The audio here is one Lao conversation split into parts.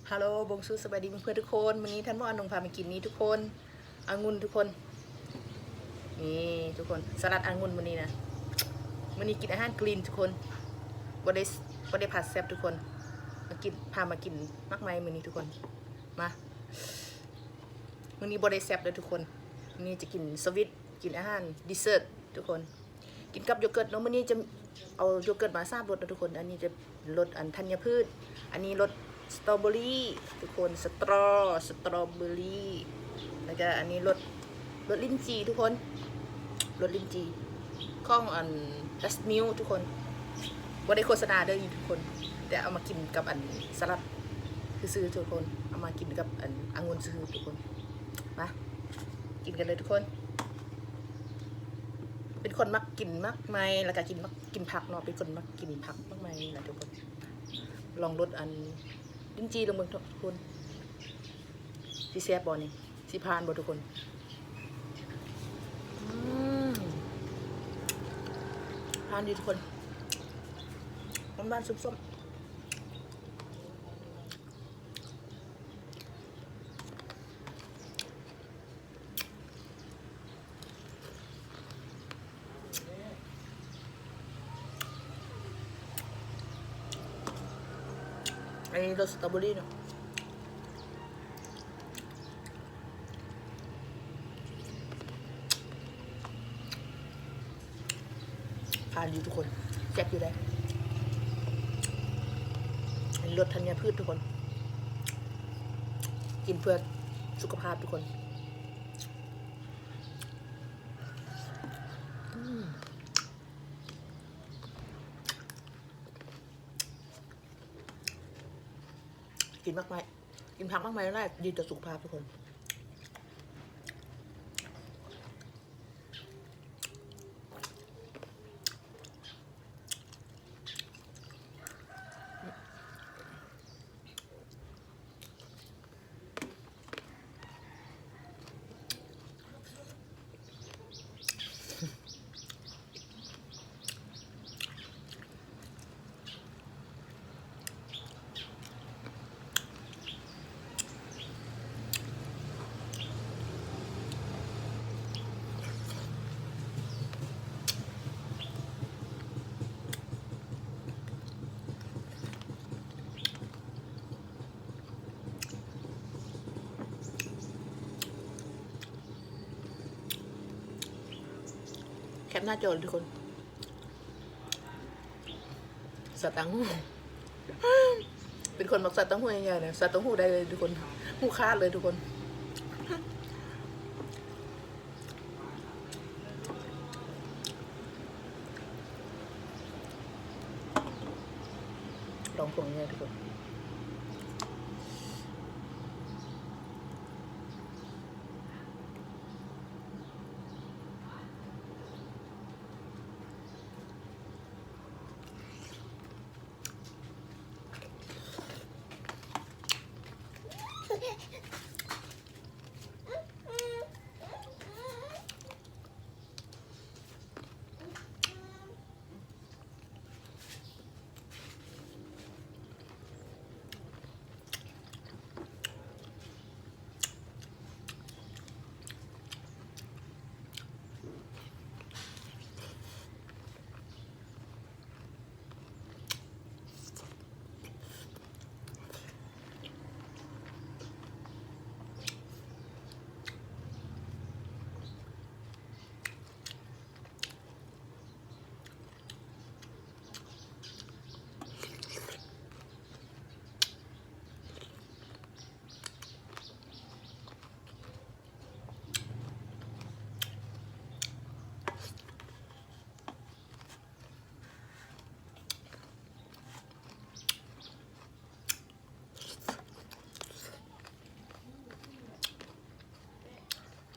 ຮາໂລ ບົງຊູ ສະບາຍດີເພື່ອນໆທຸກຄົນ. ມື້ນີ້ທ່ານໝໍອານົງພາມາກິນນີ້ທຸກຄົນ ອະງຸ່ນທຸກຄົນ. ນີ້ທຸກຄົນ ສະຫຼັດອະງຸ່ນມື້ນີ້ນະ. ມື້ນີ້ກິນອາຫານ clean ທຸກຄົນ ບໍ່ໄດ້ ບໍ່ໄດ້ຜັດແຊບທຸກຄົນ. ມາກິນ ພາມາກິນໝາກໄມ້ມື້ນີ້ທຸກຄົນ. ມາ ມື້ນີ້ບໍ່ໄດ້ແຊບເດີທຸກຄົນ. ມື້ນີ້ຈະກິນສະວີດ ກິນອາຫານ dessert ທຸກຄົນ. ກິນກັບໂຢເກີດເນາະ. ມື້ນີ້ຈະເອົາໂຢເກີດມາສາມລົດເນາະທຸກຄົນ. ອັນນີ້ຈະລົດອັນທັນຍະພືດ ອັນນີ້ລົດສະຕໍເບີຣີທຸກຄົນ ສະຕໍ ສະຕໍເບີຣີ ແລ້ວກະອັນນີ້ລົດ ລົດລິ້ນຈີ່ທຸກຄົນ ລົດລິ້ນຈີ່ຂອງອັນ Last Meal ທຸກຄົນ. ບໍ່ໄດ້ໂຄສະນາເດີທຸກຄົນ ແຕ່ເອົາມາກິນກັບອັນສະຫຼັດຊື່ໆທຸກຄົນ ເອົາມາກິນກັບອັນອະງຸ່ນຊື່ໆທຸກຄົນ. ມາ ກິນກັນເລີຍທຸກຄົນ. ເປັນຄົນມັກກິນໝາກໄມ້ ແລ້ວກະກິນໝາກ ກິນຜັກເນາະ ເປັນຄົນມັກກິນຜັກ ໝາກໄມ້ນີ້ລະທຸກຄົນ. ລອງລົດອັນລິ້ນຈີ່ລອງເບິ່ງທຸກຄົນ ຊິແຊບບໍ່ນີ້ ຊິຜ່ານບໍ່ທຸກຄົນ. ອືມ ຜ່ານຢູ່ທຸກຄົນ ຫວານໆ ສົ້ມໆ. ອັນນີ້ລົດສະຕໍເບີຣີເນາະ. ຜ່ານຢູ່ທຸກຄົນ ແຊບຢູ່ເດ້. ອັນນີ້ລົດທັນຍະພືດທຸກຄົນ ກິນເພື່ອສຸຂະພາບທຸກຄົນ. ອືມ ກິນໝາກໄມ້ ກິນຜັກໝາກໄມ້ຫຼາຍໆ ດີຕໍ່ສຸຂະພາບທຸກຄົນ. ແຄບໜ້າຈໍເລີຍທຸກຄົນ. ສາຕັງຫູ ເປັນຄົນມັກສາຕັງຫູໃຫຍ່ໆ ສາຕັງຫູໄດ້ເລີຍທຸກຄົນ ຫູຂາດເລີຍທຸກຄົນ. ລອງພວງໃຫຍ່ທຸກຄົນ.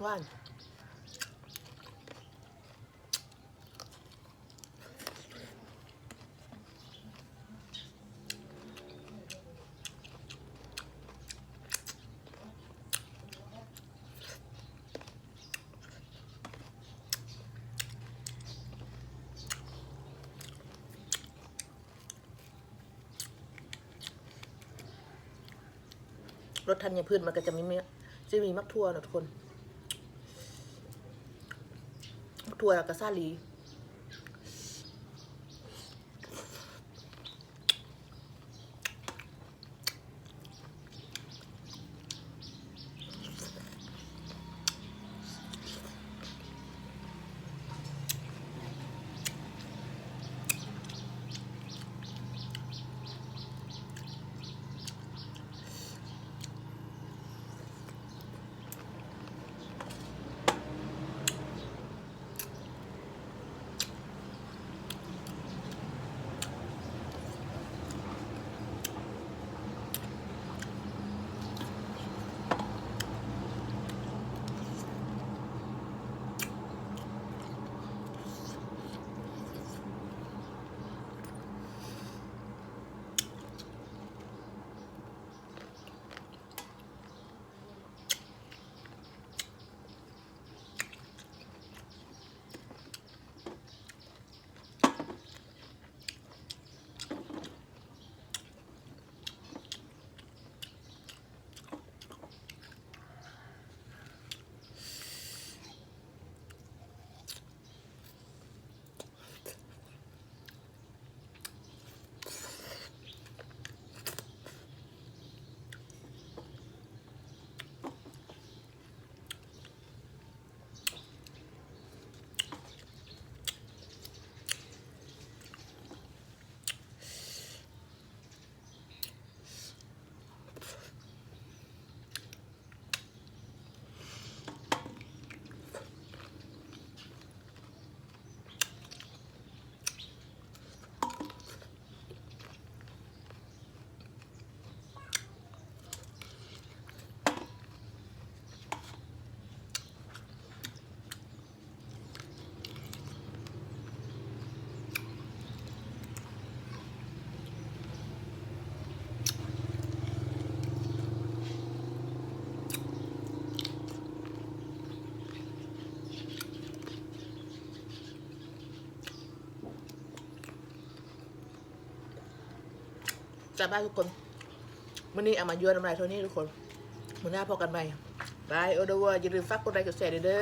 ຫວານ. ລົດທັນຍາພືດມັນກໍຈະມີ ຈະມີໝາກຖົ່ວເນາະທຸກຄົນ ໝາກຖົ່ວແລ້ວກໍສາລີ. ສະບາຍທຸກຄົນ ມື້ນີ້ເອົາມາຍົວນຳລາຍເທົ່ານີ້ທຸກຄົນ ມື້ໜ້າພໍ້ກັນໃໝ່ ບາຍ ໂອເດີເວີ ຢ່າລືມຝາກກົດໄລກົດແຊເດີ.